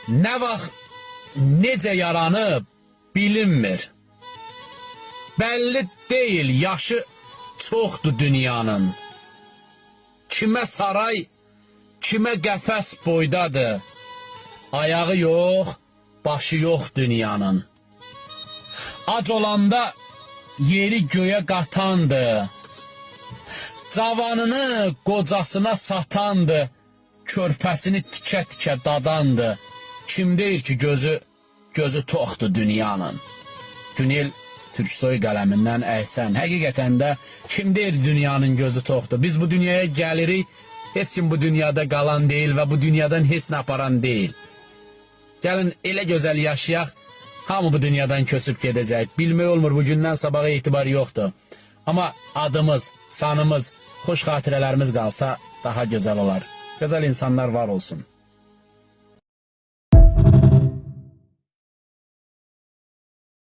Nə vaxt, necə yaranıb bilinmir. Bəlli deyil, yaşı çoxdur dünyanın. Kimə saray, kimə qəfəs boydadır. Ayağı yox, başı yox dünyanın. Ac olanda yeri göyə qatandı. Cavanını qocasına satandı. Körpəsini tikə-tikə dadandı. Kim deyir ki gözü toxdur dünyanın? Günel Türksoy qələmindən əhsən. Həqiqətən də kim deyir dünyanın gözü toxdur? Biz bu dünyaya gəlirik, heç kim bu dünyada qalan deyil və bu dünyadan heç nə aparan deyil. Gəlin elə gözəl yaşayaq, hamı bu dünyadan köçüb gedəcək. Bilmək olmur, bugündən sabaha etibar yoxdur. Amma adımız, sanımız, xoş xatirələrimiz qalsa daha gözəl olar. Gözəl insanlar var olsun.